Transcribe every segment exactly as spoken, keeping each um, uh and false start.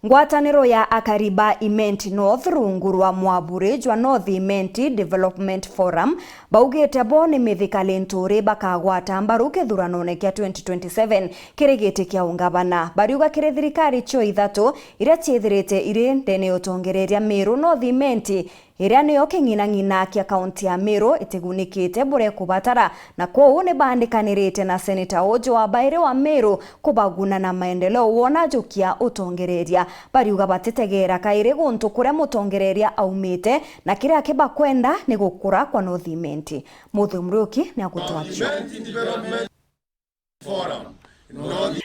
Ngwataniro ya akari ba Imenti North rungu rwa mwaburi jwa North Imenti Development Forum baugite bo ni Mithika Linturi bakagwata mbaru kithuranone kia twenty twenty-seven kiri giti kia ungavana. Bariuga kiri thirikari cio ithatu iria ciithirite iri ndene ya utongereria Meru, North Imenti iria niyo king'inang'ina kia kaunti ya Meru itigunikite buria ikubatara, na kwou ni baandikanirite na seneta uju wa bairi wa Meru kubaguna na maendeleo wona ajukia utongereria. Bariuga batitegeera kairi guntu kuria mutongereria aumite, na kiria kibakwenda ni gukura kwa North Imenti. Muthu Muriuki ni agutwachua.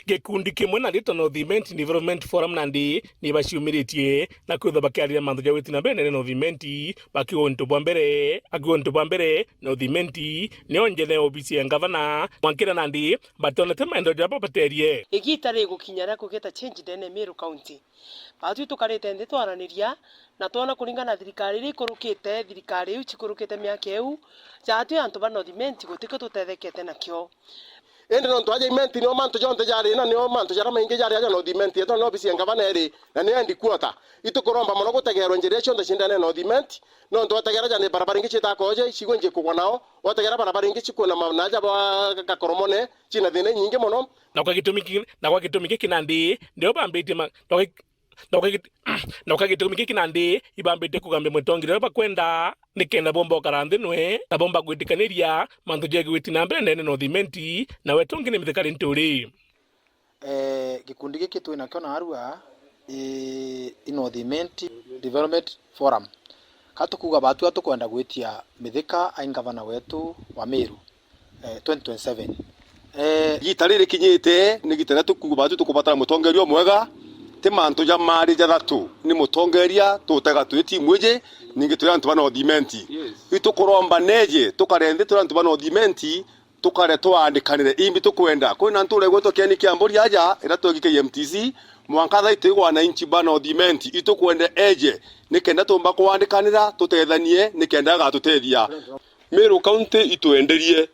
Gikundi kimwe na ritwa North Imenti Development Forum nandi ni baciumiritie na kwithwa bakiariria mantu ja gwiti na mbere nene North Imenti, bakiuga untu bwa mbere, akiuga untu bwa mbere North Imenti niyo njene ya obisi ya ngavana, mwankira nandi batonete maendeleo jaria babaterie. Igita rigukinya ria kugeta change ndene Meru County. Batwi tukarite nthi twaraniria, na twona kuringana na thirikari iria ikurukite, thirikari iu cikurukite miaka iu, jatwi antu ba North Imenti gutikio tutethekete nakio. Indi nontu aja Imenti nio mantu jonthe jari na nio mantu jaria maingi jari aja North Imenti, yetu ni obisi ya ngavana iri, na nio headquarter. Itukuromba mono gutegeerwa njira iria cionthe ciendene North Imenti, nontu wategera ja ni barabara ingi ciitakoje, cigwe nji kugwa nao, wategera barabara ingi cikwina ma-, na aja ba Gakoromone, cina thina inyingi mono. Na kwa gitumi ki-, na kwa gitumi giki nandi, nio bambitie ma-, na kwa gi-, na kwa git-, na kwa gitumi giki nandi, ibambite kugambia mutongeria uria bakwenda, nikenda bomba ukara nthi nwe, na bomba gwitikaniria mantu jegwiti na mbere ndene North Imenti, na wetu ungi ni Mithika Linturi. Eh, gikundi giki twinakio narua, i, i North Imenti Development Forum. Ka tukuuga batua tukwenda gwitia Mithika ai ngavana wetu wa Meru, eh, twenty twenty-seven. Eh, igita riri rikinyite, ni igita riria tukuuga baatu tukubatara mutongeria umwega, ti mantu ja mari jathatu, ni mutongeria tutega twi timu iji, ningi turi antu ba North Imenti. Yes. Itukuromba neje, tukare nthi turi antu ba North Imenti, tukare twandikanire imbi tukwenda. Kwina ntu uregwetwa Kieni kia Mburi aja, iria twegi K M T C, mwanka thaa itu wananchi ba North Imenti, itukwenda eje, nikenda tumba kwandikanira, tutethanie, nikenda agatutethia. Meru County itwenderie.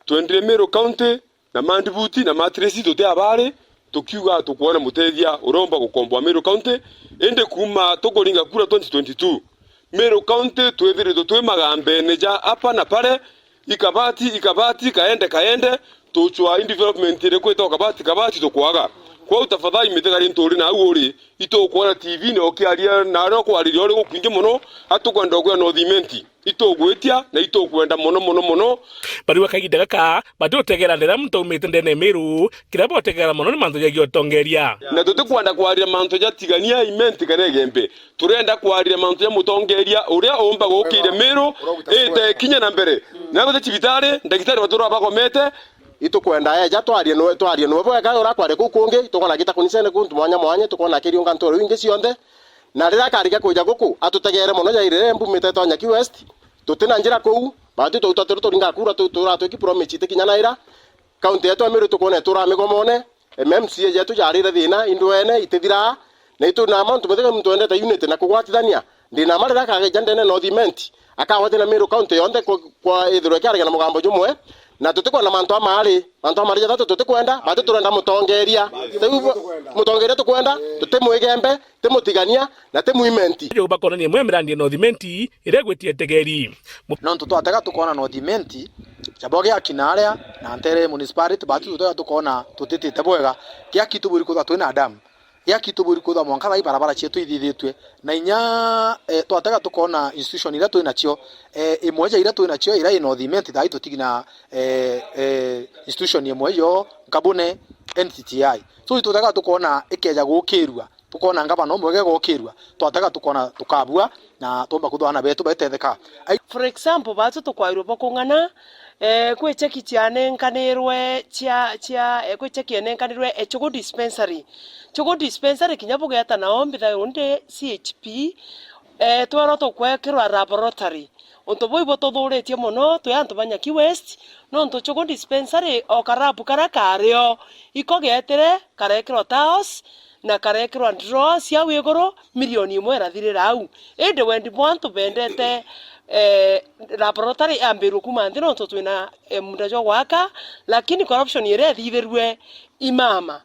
Twenderie Meru County na mandibuti na matirisi tuti abari, tukiuga tukwona mutethia uromba gukomboa Meru County, indi kuuma tukuringa kura twenty twenty-two, Meru County twithiritwe twi magambene ja apa na pare, ikabati, ikabati, kaende, kaende, tucwa i development iriku ita ukabati, kabati tukwaga. Kwou tafadhali Mithika Linturi nau uri, itukwona T V na ukiaria na aria ukwariria uri gukwingi mono, atukwenda ukwira North Imenti. Itugwitia na itukwenda mono, mono, mono. Bariuga kagiita gaka, batiutegera ndira muntu aumite ndene ya Meru, kiria botegera mono ni mantu jegii utongeria. Na tutikwenda kwarira mantu ja tigania, Imenti kana Igembe. Turenda kwarira mantu ja mutongeria uria umba gukiria Meru ite kinya na mbere. Na guti cibitari, ndagitari batura bagomete, itukwenda eja twarie nwe, twarie nwe bwega uria akwaria kuu kungi, tukwona gita kunisene kuntu mwanya mwanya, tukwona akiriunga nturi ingi cionthe. Na riria akarikia kuja guku, atutegeere mono jairire mbumite twa Nyaki West, tutina njira kuu, baatu twauta turi turinga kura tu-, turatwiki promise itikinyanaira. Kaunti yetu ya Meru tukwona ituramigomone, M M C A jetu jarire thina, indwene itithiraa, na itu na mantu methega muntu wendete unity na kugwatithania. Ndina ma riria akageja ndene North Imenti, akagwatithania Meru County yonthe kwa, kwa ithirwe ikiaragia na mugambo jumwe, na tutikwona mantu amaari, mantu amaari jathatu tutikwenda, batu turenda mutongeria. Riu mutongeria tukwenda, tuti Mwigembe, ti mutigania, na ti Mwimenti. Jau bakonania imwe ya mirandi ya North Imenti iria igwitie tegeri. Mu- Nontu twatega tukona North Imenti, jabo giaki na aria, na Ntere Municipality, batu tutega tukona tutitite bwega, giaki tuburi kwithwa twina dam. Giaki tuburi kwithwa mwanka thaa i barabara cietu ithithitue. Na inya, eh, twatega tukona institution iria twinacio, eh, imwe ja iria twinacio, iria i North Imenti, thaa i tutigi na, eh, eh, institution imwe yo, Nkabune N C T I. So, itutega tukona ikeja gukirua. Tukona ngavana umwega egokirua, twatega tukona tukabua, na twomba kwithwa aana betu baitetheka. Ai- For example, batu tukwairwe bwa kung'ana, eh, kwi cheki cianenkanirwe cia, cia, eh, kwi cheki yenenkanirwe, eh, Chogo Dispensary. Chogo Dispensary kinya bugeta nao mbithairwo ndi C H P, eh, twerwo tukwekirwa laboratory. Untu buu ibututhuritie mono twi antu ba Nyaki West, nontu Chogo Dispensary o karabu karia kario iko geetire karekirwa tiles, na karekirwa drawer cia au iguru, milioni imwe irathirira au. Indi wendi bwa antu bendete, eh, laboratory yambirwe kuuma nthi nontu twina, eh, muunda jwa gwaka, lakini corruption iria ithithirue imama.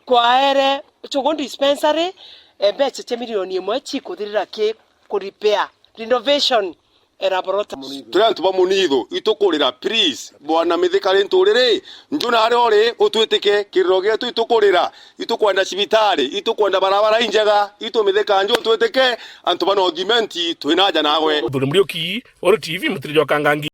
Kwaere Chogo Dispensary, eh, mbeca cia milioni imwe cikuthirira ki ku repair, renovation, eraborota. Turi antu ba Munithu, itukurira, please. Bwana Mithika ri nturiri, nju na aria uri, utwitike, kiriro gietu itukurira, itukwenda cibitari, itukwenda barabara injega, itu Mithika nju utwitike, antu ba North Imenti, twina aja nawe. Muthuri Muriuki, Uru T V, mutiri jwa Kangangi.